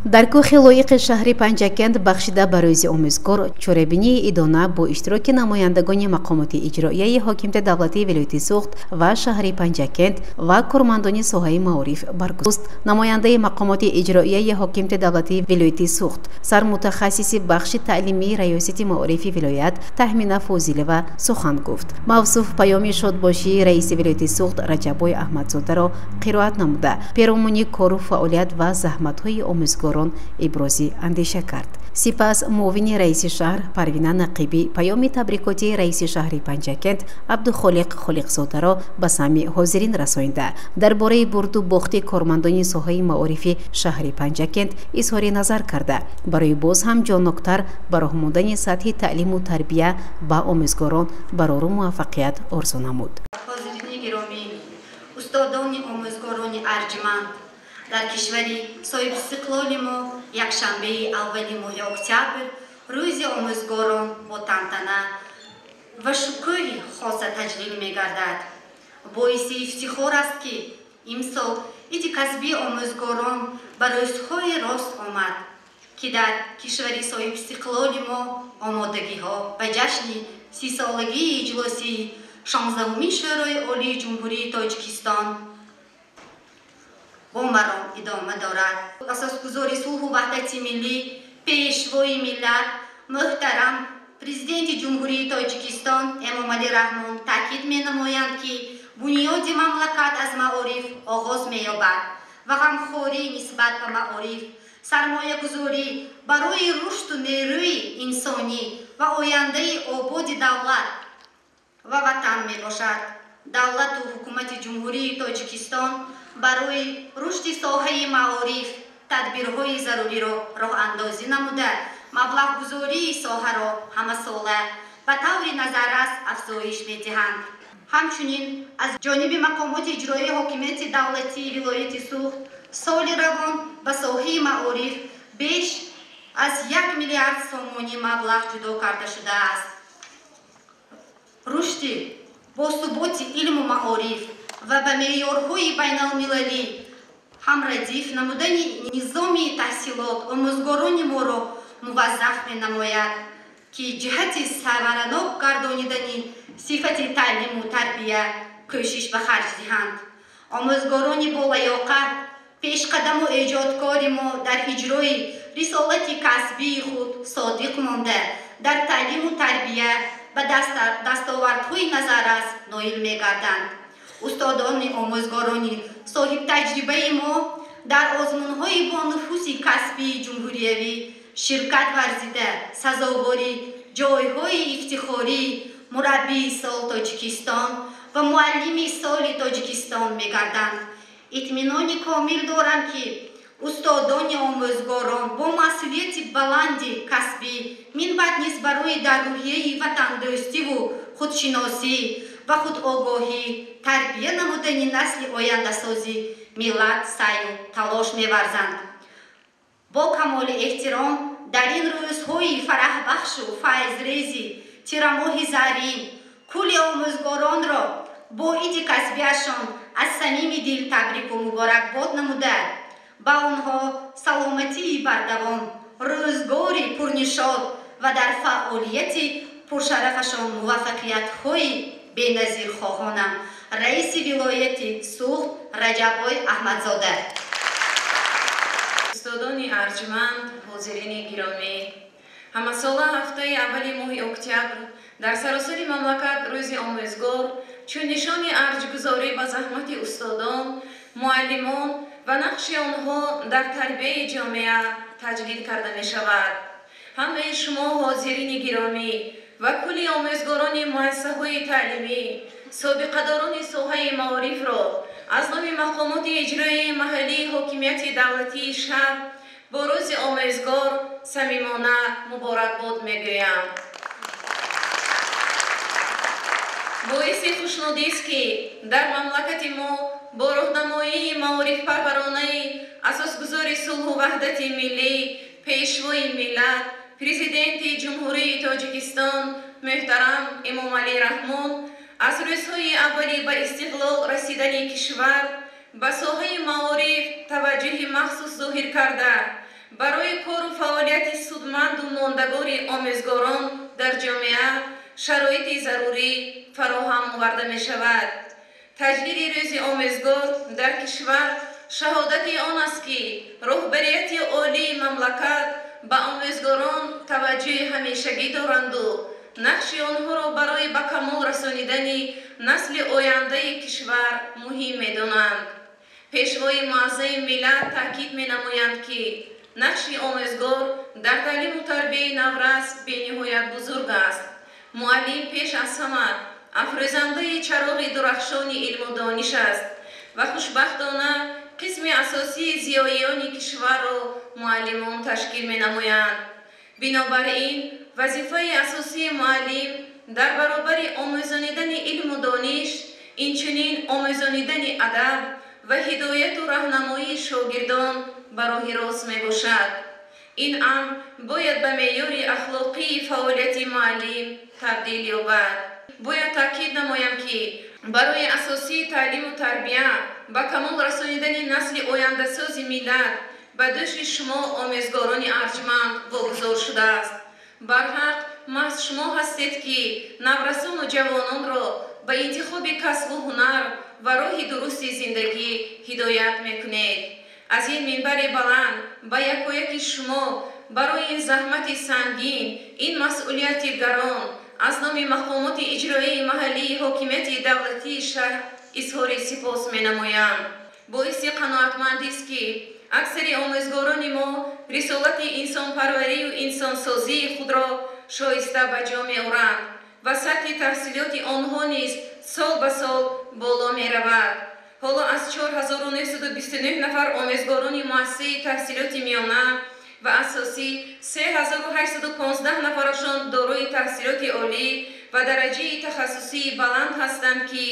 Дар кӯхи лоиқи шаҳри Панҷакент бахшида ба рӯзи омӯзгор чорабинии идона бо иштироки намояндагони мақомоти иҷроияи ҳокимияти давлатии вилояти Суғд ва шаҳри Панҷакент ва кормандони соҳаи маориф баргузор. Намояндаи мақомоти иҷроияи ҳокимияти давлатии вилояти Суғд, сармутахассиси бахши таълимии раёсати маорифи вилоят Таҳмина Фозилова сухан гуфт. Мавсуф паёми шодбошии раиси вилояти Суғд Раҷаббой Аҳмадзодаро қироат намуда, перомуни кору фаъолият ва заҳматҳои омӯзгорон ибрози андеша кард. Сипас муовини раиси шаҳр Парвина Нақибӣ паёми табрикотии раиси шаҳри Панҷакент Абдухолиқ Холиқзодаро ба самъи ҳозирин расонида, дар бораи бурду бохти кормандони соҳаи маорифи шаҳри Панҷакент изҳори назар карда, барои боз ҳам ҷонноктар ба роҳ мондани сатҳи таълиму тарбия ба омӯзгорон барору муваффақият орзу намуд. Ҳозирини гиромӣ, устодони омӯзгорони арҷманд, дар кишвари соҳибистиқлоли мо якшанбеи аввали моҳи октябр рӯзи омӯзгорон бо тантана ва шукӯҳи хоса таҷлил мегардад. Боиси ифтихор аст, ки имсол иди касбии омӯзгорон ба рӯзҳои рост омад, ки дар кишвари соҳибистиқлоли мо омодагиҳо ба ҷашни 30-солагии иҷлосии 16-умин Шӯрои Олии Ҷумҳурии Тоҷикистон бо маром идома дорад. Асосгузори сулҳу ваҳдати миллӣ, пешвои миллат, муҳтарам Президенти Ҷумҳурии Тоҷикистон Эмомалӣ Раҳмон таъкид менамоянд, ки бунёди мамлакат аз маориф оғоз меёбад ва ғамхорӣ нисбат ба маориф сармоягузорӣ барои рушду нерӯи инсонӣ ва ояндаи ободи давлат ва ватан мебошад. Давлату ҳукумати Ҷумҳурии Тоҷикистон барои рушди соҳаи маориф тадбирҳои заруриро роҳандозӣ намуда, маблағгузории соҳаро ҳамасола ба таври назаррас афзоиш медиҳанд. Ҳамчунин аз ҷониби мақомоти иҷроии ҳокимияти давлатии вилояти Суғд соли равон ба соҳаи маориф беш аз 1 миллиард сомонӣ маблағ ҷудо карда шудааст. Рушди босуботи илму маориф ва ба меъёрҳои байналмилалӣ ҳамрадиф намудани низоми таҳсилот омӯзгорони моро муваззаф менамояд, ки ҷиҳати самаранок гардонидани сифати таълиму тарбия кӯшиш ба харҷ диҳанд. Омӯзгорони болаёқат, пешқадаму эҷодкори мо дар иҷрои рисолати касбии худ содиқ монда, дар таълиму тарбия ба дастовардҳои назаррас ноил мегарданд. Устодони омӯзгорони соҳибтаҷрибаи мо дар озмунҳои бонуфузи касбии ҷумҳуриявӣ ширкат варзида, сазовори ҷойҳои ифтихории мураббии сол Тоҷикистон ва муаллими соли Тоҷикистон мегарданд. Итминони комил дорам, ки устодони омӯзгорон бо масъулияти баланди касбӣ минбаъд низ барои дар рӯҳияи ватандӯстиву худшиносӣ ва худогоҳӣ тарбия намудани насли ояндасози миллат саъю талош меварзанд. Бо камоли эҳтиром, дар ин рӯзҳои фараҳбахшу файзрези тирамоҳи зарин кулли омӯзгоронро бо иди касбиашон аз самими дил табрику муборакбод намуда, ба онҳо саломатии бардавом, рӯзгори пурнишод ва дар фаъолияти пуршарафашон муваффақиятҳои беназир хоҳонам. Раиси вилояти Суғд Раҷаббой Аҳмадзода. Устодони арҷманд, ҳозирини гиромӣ, ҳамасола ҳафтаи аввали моҳи октябр дар саросари мамлакат рӯзи омӯзгор чун нишони арҷгузорӣ ба заҳмати устодон, муаллимон ва нақши онҳо дар тарбияи ҷомеа таҷлил карда мешавад. Ҳамаи шумо, ҳозирини гиромӣ, ва кулли омӯзгорони муассисаҳои таълимӣ, собиқадорони соҳаи маорифро аз номи мақомоти иҷроияи маҳаллии ҳокимияти давлатии шаҳр бо рӯзи омӯзгор самимона муборакбод мегӯям. Боиси хушнудист, ки дар мамлакати мо бо роҳнамоии маорифпарваронаи асосгузори сулҳу ваҳдати миллӣ, пешвои миллат, Президенти Ҷумҳурии Тоҷикистон муҳтарам Эмомалӣ Раҳмон аз рӯзҳои аввали ба истиқлол расидани кишвар ба соҳаи маориф таваҷҷӯҳи махсус зоҳир карда, Барои кору фаъолияти судманду мондагори омӯзгорон дар ҷомеа шароити зарурӣ фароҳам оварда мешавад. Таҷлили Рӯзи омӯзгор дар кишвар шаҳодати он аст, ки роҳбарияти олии мамлакат ба омӯзгорон таваҷҷӯҳи ҳамешагӣ доранду нақши онҳоро барои ба камол расонидани насли ояндаи кишвар муҳим медонанд. Пешвои муаззами миллат таъкид менамоянд, ки нақши омӯзгор дар таълиму тарбияи наврас бениҳоят бузург аст. Муаллим пеш аз ҳама афрӯзандаи чароғи дурахшони илму дониш аст ва хушбахтона қисми асосии зиёиёни кишварро муаллимон ташкил менамоянд. Бинобар ин, вазифаи асосии муаллим дар баробари омӯзонидани илму дониш, инчунин омӯзонидани адаб ва ҳидояту раҳнамоии шогирдон ба роҳи рост мебошад. Ин амр бояд ба меъёри ахлоқии фаъолияти муаллим табдил ёбад. Бояд таъкид намоям, ки барои асосии таълиму тарбия, ба камол расонидани насли ояндасози миллат ба дӯши шумо омӯзгорони арҷманд вогузор шудааст. Барҳақ, маҳз шумо ҳастед, ки наврасону ҷавононро ба интихоби касбу ҳунар ва роҳи дурусти зиндагӣ ҳидоят мекунед. Аз ин минбари баланд ба якояки шумо барои ин заҳмати сангин, ин масъулияти гарон аз номи мақомоти иҷроияи маҳаллии ҳокимияти давлатии шаҳр изҳори сипос менамоям. Боиси қаноатмандист, ки аксари омӯзгорони мо рисолати инсонпарварию инсонсозии худро шоиста ба ҷо меоранд ва сатҳи таҳсилоти онҳо низ сол ба сол боло меравад. Ҳоло аз 4929 нафар омӯзгорони муассисаи таҳсилоти миёна ва асосӣ 3815 нафарашон дорои таҳсилоти олӣ ва дараҷаи тахассусии баланд ҳастанд, ки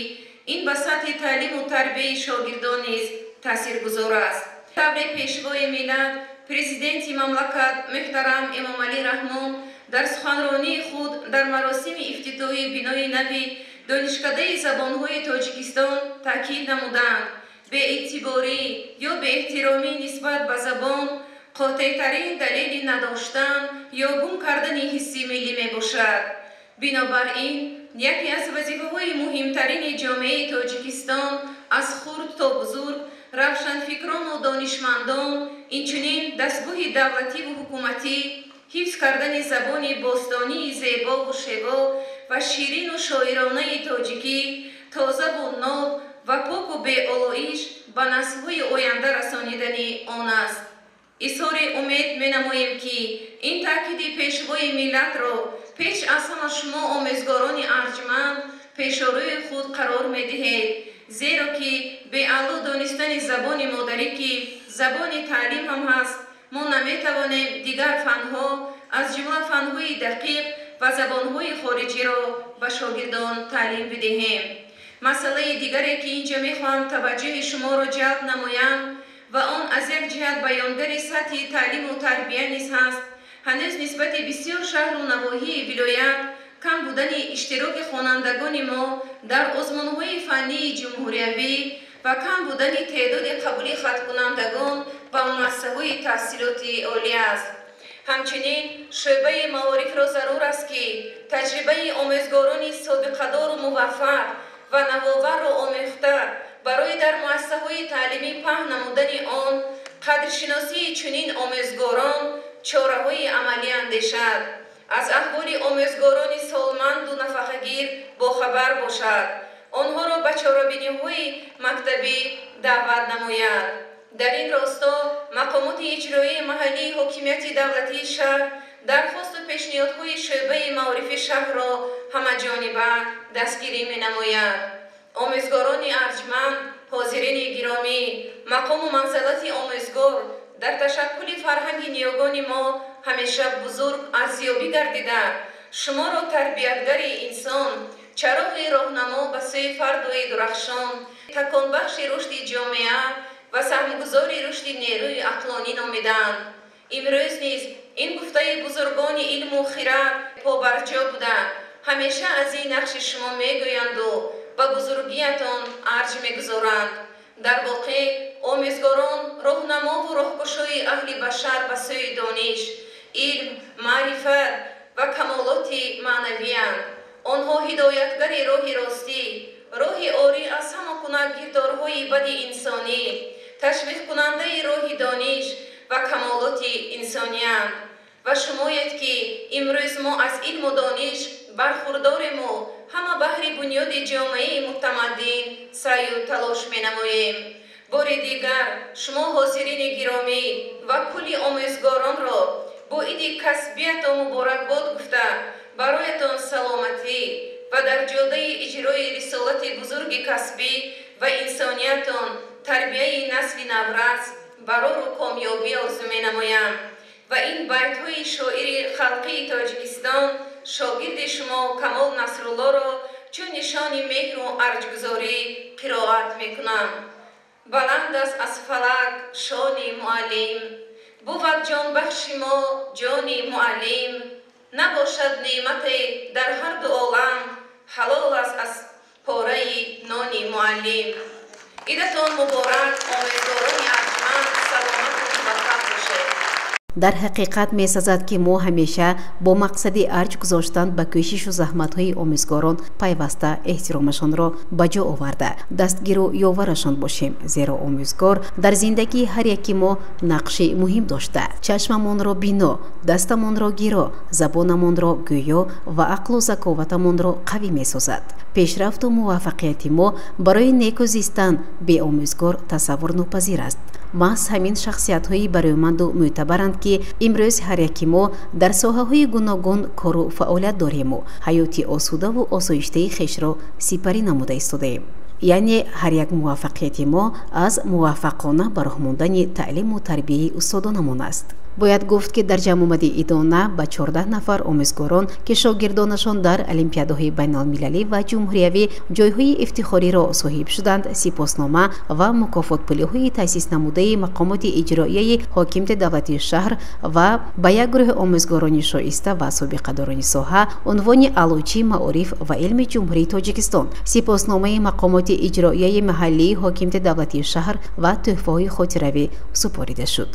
ин ба сатҳи таълиму тарбияи шогирдон низ таъсиргузор аст. Тавре Пешвои миллат, Президенти мамлакат муҳтарам Эмомалӣ Раҳмон дар суханронии худ дар маросими ифтитоҳи бинои нави Донишкадаи забонҳои Тоҷикистон таъкид намуданд, беэътиборӣ ё беэҳтиромӣ нисбат ба забон қотеътарин далели надоштан ё гум кардани ҳисси миллӣ мебошад. Бинобар ин, яке аз вазифаҳои муҳимтарини ҷомеаи Тоҷикистон аз хурд то бузург, равшанфикрону донишмандон, инчунин дастгоҳи давлативу ҳукуматӣ, ҳифз кардани забони бостонии зебову шево ва ширину шоиронаи тоҷикӣ, тозаву ноб ва поку беолоиш ба наслҳои оянда расонидани он аст. Изҳори умед менамоем, ки ин таъкиди Пешвои миллатро пеш аз ҳама шумо омӯзгорони арҷманд пешорӯи худ қарор медиҳед, зеро ки беаъло донистани забони модарӣ, ки забони таълим ҳам ҳаст, мо наметавонем дигар фанҳо, аз ҷумла фанҳои дақиқ ва забонҳои хориҷиро ба шогирдон таълим бидиҳем. Масъалаи дигаре, ки инҷо мехоҳам таваҷҷӯҳи шуморо ҷалб намоям ва он аз як ҷиҳат баёнгари сатҳи таълиму тарбия низ ҳаст, ҳанӯз нисбати бисёр шаҳру навоҳии вилоят кам будани иштироки хонандагони мо дар озмунҳои фаннии ҷумҳуриявӣ ва кам будани теъдоди қабули хаткунандагон ба муассисаҳои таҳсилоти олӣ аст. Ҳамчунин шӯъбаи маорифро зарур аст, ки таҷрибаи омӯзгорони собиқадору муваффақ ва навоварро омӯхта, барои дар муассисаҳои таълимӣ паҳн намудани он, қадршиносии чунин омӯзгорон чораҳои амалӣ андешад, аз аҳволи омӯзгорони солманду нафақагир бохабар бошад, онҳоро ба чорабиниҳои мактабӣ даъват намояд. Дар ин росто мақомоти иҷроияи маҳаллии ҳокимияти давлатии шаҳр дархосту пешниҳодҳои шӯъбаи маорифи шаҳрро ҳамаҷониба дастгирӣ менамояд. Омӯзгорони арҷманд, ҳозирини гиромӣ, мақому манзалати омӯзгор дар ташаккули фарҳанги ниёгони мо ҳамеша бузург арзёбӣ гардида, шуморо тарбиятгари инсон, чароғи роҳнамо ба сӯи фардои дурахшон, таконбахши рушди ҷомеа ва саҳмгузори рушди нерӯи ақлонӣ номиданд. Имрӯз низ ин гуфтаи бузургони илму хирад побарҷо буда, ҳамеша аз ин нақши шумо мегӯянду ба бузургиятон арҷ мегузоранд. Дар воқеъ омӯзгорон роҳнамову роҳкушои аҳли башар ба сӯи дониш, илм, маърифат ва камолоти маънавиянд. Онҳо ҳидоятгари роҳи ростӣ, роҳи орӣ аз ҳама куна гирдорҳои бади инсонӣ, ташвиқкунандаи роҳи дониш ва камолоти инсониянд. Ва шумоед, ки имрӯз мо аз илму дониш бархурдорему ҳама баҳри бунёди ҷомеаи мутамаддин саъю талош менамоем. Бори дигар шумо ҳозирини гиромӣ ва кулли омӯзгоронро бо иди касбиятон муборакбод гуфта, бароятон саломатӣ ва дар ҷодаи иҷрои рисолати бузурги касбӣ ва инсониятон тарбияи насли наврас барору комёбӣ орзу менамоям. Ва ин байтҳои шоири халқии Тоҷикистон, шогирди шумо Камол Насруллоро чун нишони меҳру арҷгузорӣ қироат мекунам. Баланд аст аз фалак шони муаллим, бувад ҷонбахши мо ҷони муаллим, набошад неъмате дар ҳар ду олам, ҳалол аст аз пораи нони муаллим. Идатон муборак, омӯзгорони арҷманд, саломату муваффақ бошед. Дар ҳақиқат месазад, ки мо ҳамеша бо мақсади арҷ гузоштан ба кӯшишу заҳматҳои омӯзгорон пайваста эҳтиромашонро ба ҷо оварда, дастгиру ёварашон бошем, зеро омӯзгор дар зиндагии ҳар яки мо нақши муҳим дошта, чашмамонро бино, дастамонро гиро, забонамонро гӯё ва ақлу заковатамонро қавӣ месозад. Пешрафту муваффақияти мо барои неку зистан бе омӯзгор тасаввурнопазир аст. Маҳз ҳамин шахсиятҳои барояманду мӯътабаранд, ки имрӯз ҳар яки мо дар соҳаҳои гуногун кору фаъолият дорему ҳаёти осудаву осоиштаи хешро сипарӣ намуда истодаем. Яъне ҳар як муваффақияти мо аз муваффақона ба роҳ мондани таълиму тарбияи устодонамон аст. Бояд гуфт, ки дар ҷамъомади идона ба 14 нафар омӯзгорон, ки шогирдонашон дар олимпиадаҳои байналмилалӣ ва ҷумҳуриявӣ ҷойҳои ифтихориро соҳиб шуданд, сипоснома ва мукофотпулиҳои таъсиснамудаи мақомоти иҷроияи ҳокимияти давлатии шаҳр ва ба як гурӯҳи омӯзгорони шоиста ва собиқадорони соҳа унвони Аълочии маориф ва илми Ҷумҳурии Тоҷикистон, сипосномаи мақомоти иҷроияи маҳаллии ҳокимияти давлатии шаҳр ва тӯҳфаҳои хотиравӣ супорида шуд.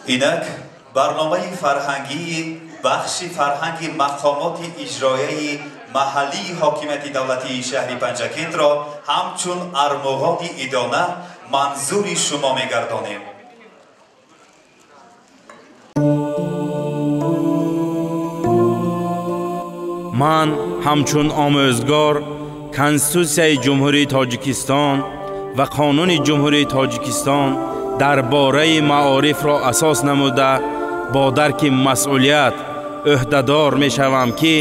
Инак барномаи фарҳангии бахши фарҳанги мақомоти иҷроияи маҳаллии ҳокимияти давлатии шаҳри Панҷакентро ҳамчун армуғони идона манзури шумо мегардонем. Ман ҳамчун омӯзгор Конститутсияи Ҷумҳурии Тоҷикистон ва Қонуни Ҷумҳурии Тоҷикистон дар бораи маорифро асос намуда бо дарки масъулият ӯҳдадор мешавам, ки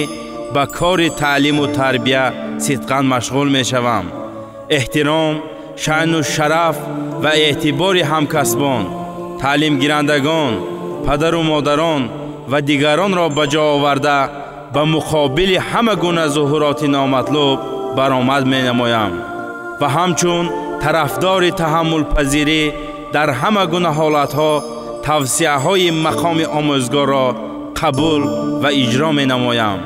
ба кори таълиму тарбия сидқан машғул мешавам. Эҳтиром, шаъну шараф ва эътибори ҳамкасбон, таълимгирандагон, падару модарон ва дигаронро ба ҷо оварда ба муқобили ҳама гуна зуҳуроти номатлуб баромад менамоям ва ҳамчун тарафдори таҳаммулпазирӣ дар ҳама гуна ҳолатҳо тавсияҳои мақоми омӯзгорро қабул ва иҷро менамоям.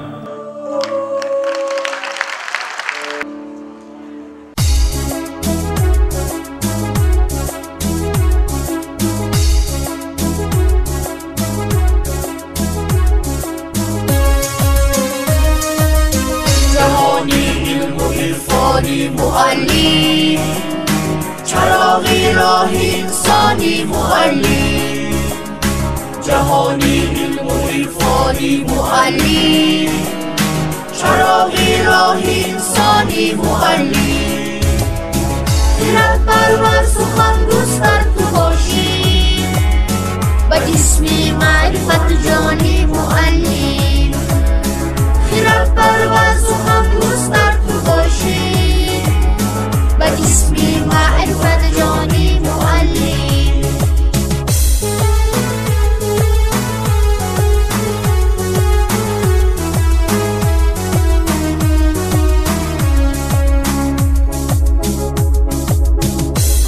معلم چراغی راه انسانی معلم جهانی علم و عرفانی معلم چراغی راه انسانی معلم خرد پرور سخن گستر تو باشی با جسم معرفت جانی معلم خرد پرور سخن گستر تو باشی با جسم معرفت جانی معلم.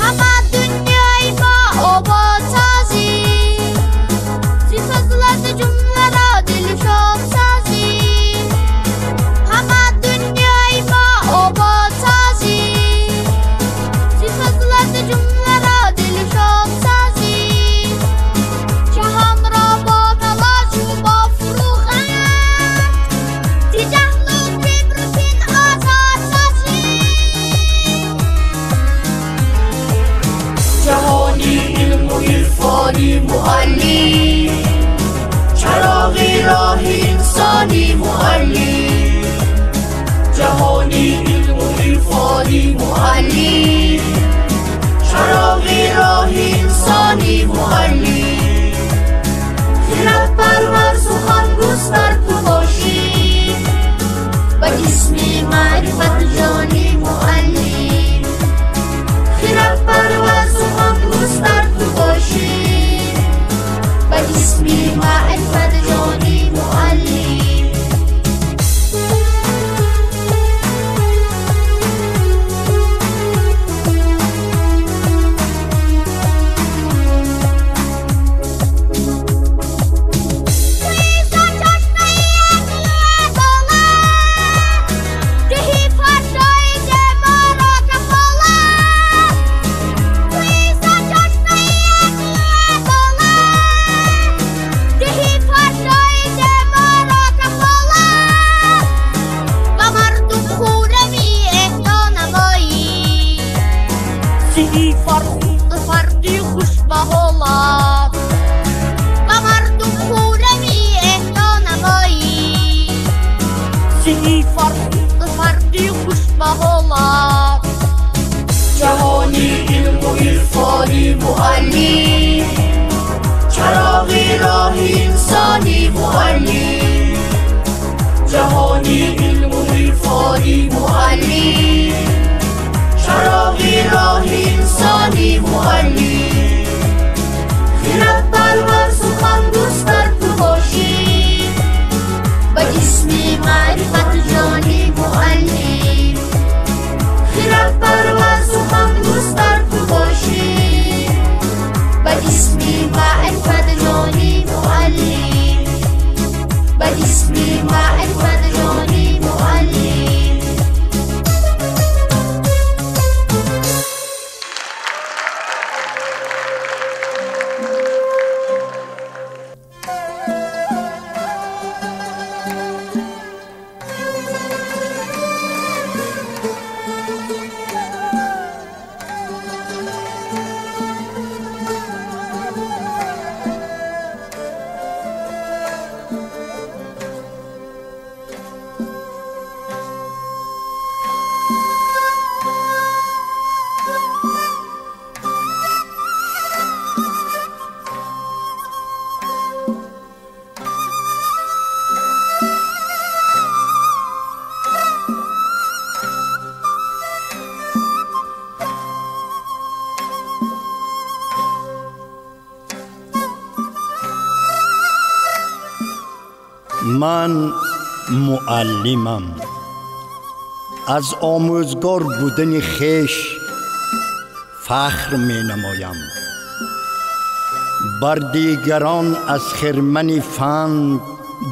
همه دنیای ما آباد سازی زی فضلت جمله را دل شاد سازی همه دنیای ما آباد سازی فضلت جمله را دل شاد سازی جهان را با تلاش و با فروغت ز جهل و کبر و کین آزاد سازی جهانی علم و عرفانی معلم چراغی راه انسانی معلم جهانی علم و عرفانی معلم چراغی راه انسانی معلم خرد پرور سخن گستر تو باشی با جسم معرفت جانی معلم خرد پرور سخن گستر تو باشی با جسم معرفت جانی معلم. جهانی علم و عرفانی معلم چراغی راه انسانی معلم جهانی علم و عرفانی معلم چراغی راه انسانی معلم خرد پرور سخن گستر تو باشی با جسم معرفت جانی معلم خرد پرور سخن گستر تو باشی با جسم معرفت جانی معلم با جسم معرفت جانی معلم. Ман муаллимам. Аз омӯзгор будани хеш фахр менамоям. Бар дигарон аз хирмани фан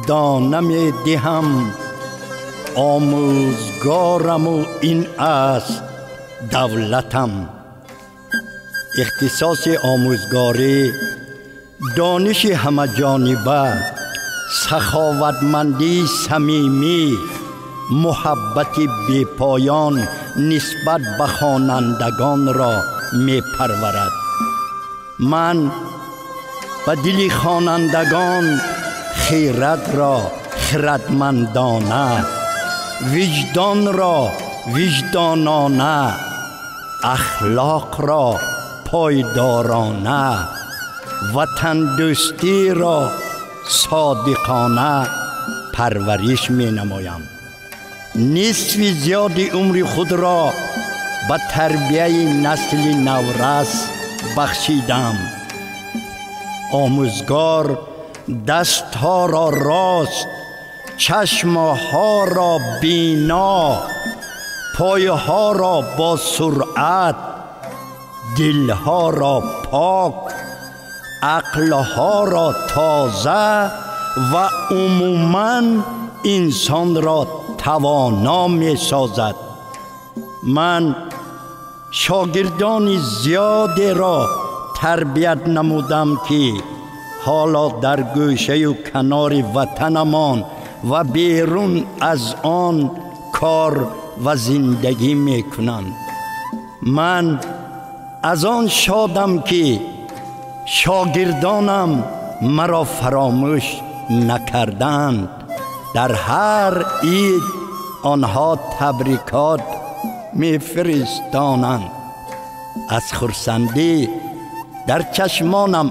дона медиҳам. Омӯзгораму ин аст давлатам. Ихтисоси омӯзгорӣ дониши ҳамаҷониба, саховатмандии самимӣ, муҳаббати бепоён нисбат ба хонандагонро мепарварад. Ман ба дили хонандагон хиратро хиратмандона, виҷдонро виҷдонона, ахлоқро пойдорона, ватандӯстиро содиқона парвариш менамоям. Нисфи зиёди умри худро ба тарбияи насли наврас бахшидам. Омӯзгор дастҳоро рост, чашмҳоро бино, пойҳоро бо суръат, дилҳоро пок, ақлҳоро тоза ва умуман инсонро тавоно месозад. Ман шогирдони зиёдеро тарбият намудам, ки ҳоло дар гӯшаю канори ватанамон ва берун аз он кор ва зиндагӣ мекунанд. Ман аз он шодам, ки шогирдонам маро фаромӯш накарданд. Дар ҳар ид онҳо табрикот мефиристонанд. Аз хурсандӣ дар чашмонам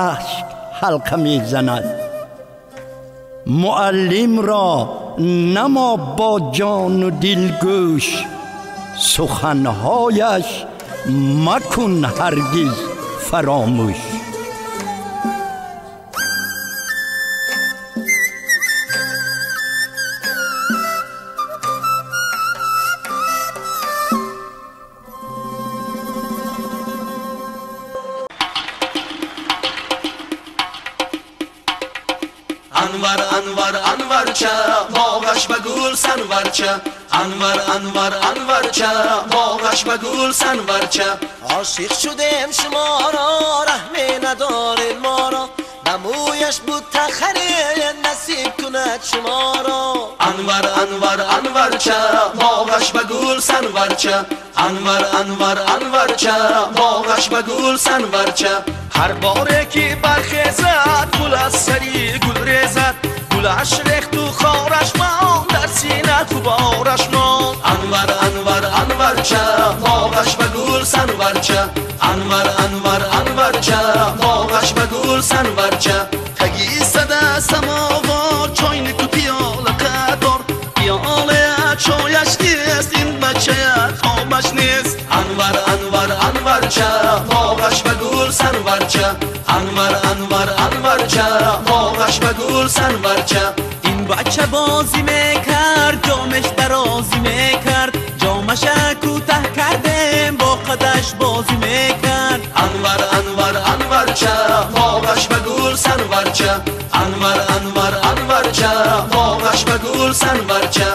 ашк ҳалқа мезанад. Муаллимро намо бо ҷону дил гӯш, суханҳояш макун ҳаргиз фаромӯш. Анвар, Анвар, Анварча, боғаш ба гул Санварча. Анвар, Анвар, Анварча, боғаш ба гул Санварча. Ошиқ шудем шуморо, раҳме надоред моро, ба мӯяш бута харед насиб кунад шуморо. Анвар, Анвар, Анварча, боғаш ба гул Санварча. Анвар, Анвар, Анварча, боғаш ба гул Санварча. Ҳар боре ки бархезад, гул аз сари гул резад, гулаш рехту хораш мон, дар сина ғубораш мон. Анвар, Анвар, Анварча, боғаш ба гул Санварча. Анвар, Анвар, Анварча, боғаш ба гул Санварча. Таги сада самовар, чойнику пиёла қатор, пиёлая чояш нест, ин бачая тобаш нест. Анвар, Анвар, Анварча, боғаш ба гул Санварча. Анвар, Анвар, Анварча, боғаш ба гул Санварча. Ин бача бозӣ мекард, ҷомеш дарозӣ мекард, ҷомаша кӯтаҳ кардем, бо қадаш бозӣ мекард. Анвар, Анвар, Анварча, боғаш ба гул Санварча. Анвар, Анвар, Анварча, боғаш ба гул Санварча.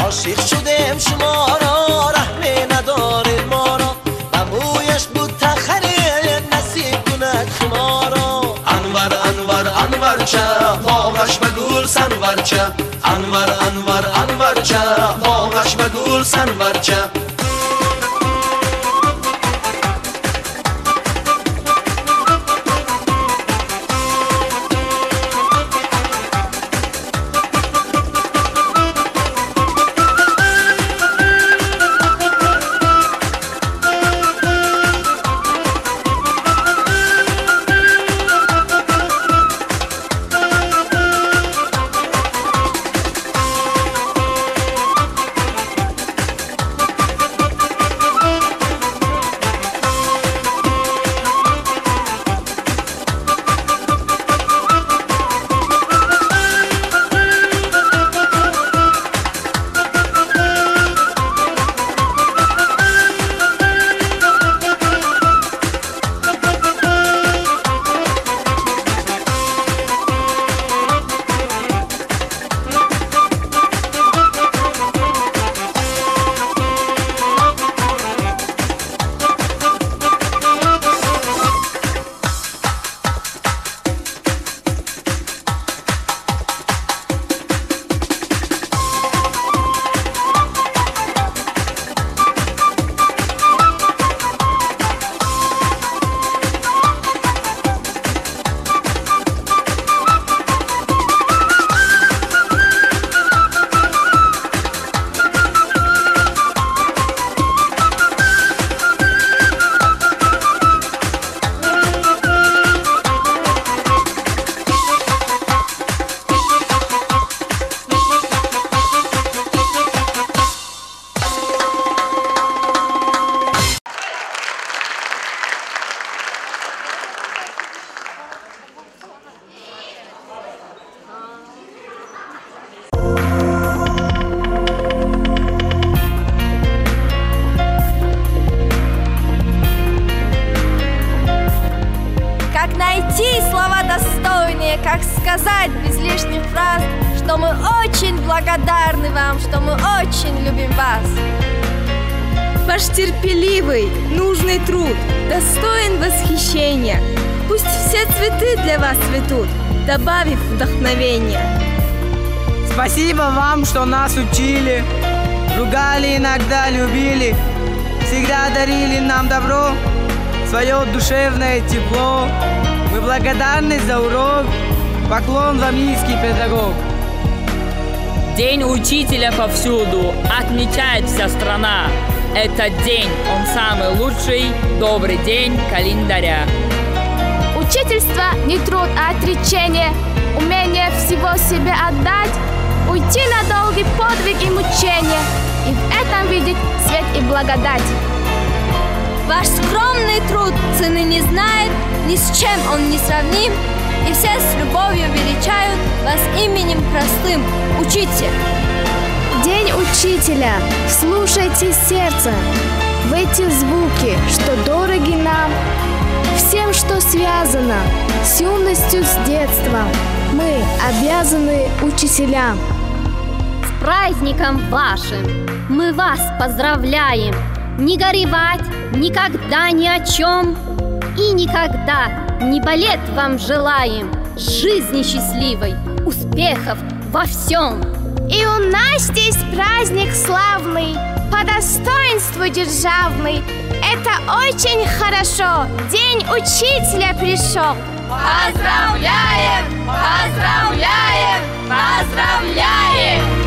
Ошиқ шудем шуморо, раҳме надоред моро, ба мӯяш бута харед насиб кунад шуморо. Анвар, Анвар, Анварча, боғаш ба гул Санварча. Анвар, Анвар, Анварча, боғаш ба гул Санварча. знание, как сказать без лишних фраз, что мы очень благодарны вам, что мы очень любим вас. Ваш терпеливый, нужный труд достоин восхищения. Пусть все цветы для вас цветут, добавив вдохновения. Спасибо вам, что нас учили, ругали иногда, любили, всегда дарили нам добро, свое душевное тепло. Мы благодарны за урок, поклон вам, низкий педагог. День учителя повсюду отмечает вся страна. Этот день, он самый лучший, добрый день календаря. Учительство не труд, а отречение, умение всего себе отдать, уйти на долгий подвиг и мучение, и в этом видеть свет и благодать. Ваш скромный труд цены не знает, ни с чем он не сравним, и все с любовью величают вас именем простым – учитель. День учителя, слушайте сердце, в эти звуки, что дороги нам, всем, что связано с юностью, с детством, мы обязаны учителям. С праздником вашим! Мы вас поздравляем! Не горевать никогда ни о чем и никогда не болеть вам желаем! Жизни счастливой, успехов во всем! И у нас здесь праздник славный, по достоинству державный. Это очень хорошо! День учителя пришел! Поздравляем! Поздравляем! Поздравляем!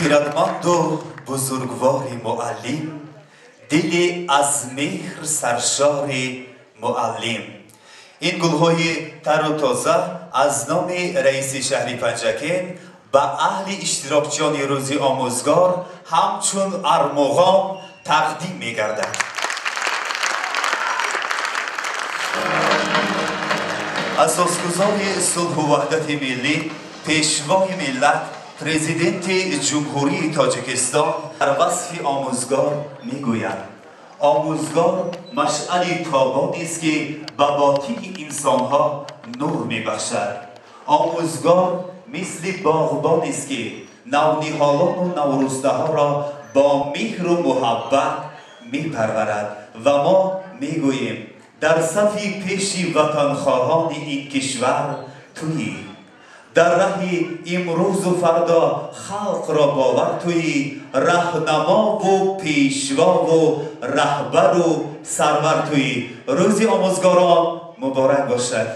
Хирадманду бузургвори муаллим, дили аз меҳр саршори муаллим. Ин гулҳои тару тоза аз номи раиси шаҳри Панҷакент ба аҳли иштирокчиёни рӯзи омӯзгор ҳамчун армуғон тақдим мегардад. Асосгузори сулҳу ваҳдати миллӣ, пешвои миллат, президенти Ҷумҳурии Тоҷикистон дар васфи омӯзгор мегӯяд: омӯзгор машъали тобонест, ки ба ботини инсонҳо нур мебахшад. Омӯзгор мисли боғбонест, ки навниҳолону наврӯздаҳоро бо меҳру муҳаббат мепарварад. Ва мо мегӯем: дар сафи пеши ватанхоҳони ин кишвар туӣ, дар раҳи имрӯзу фардо халқро бовар туӣ, раҳнамову пешвову раҳбару сарвар туӣ. Рӯзи омӯзгорон муборак бошад.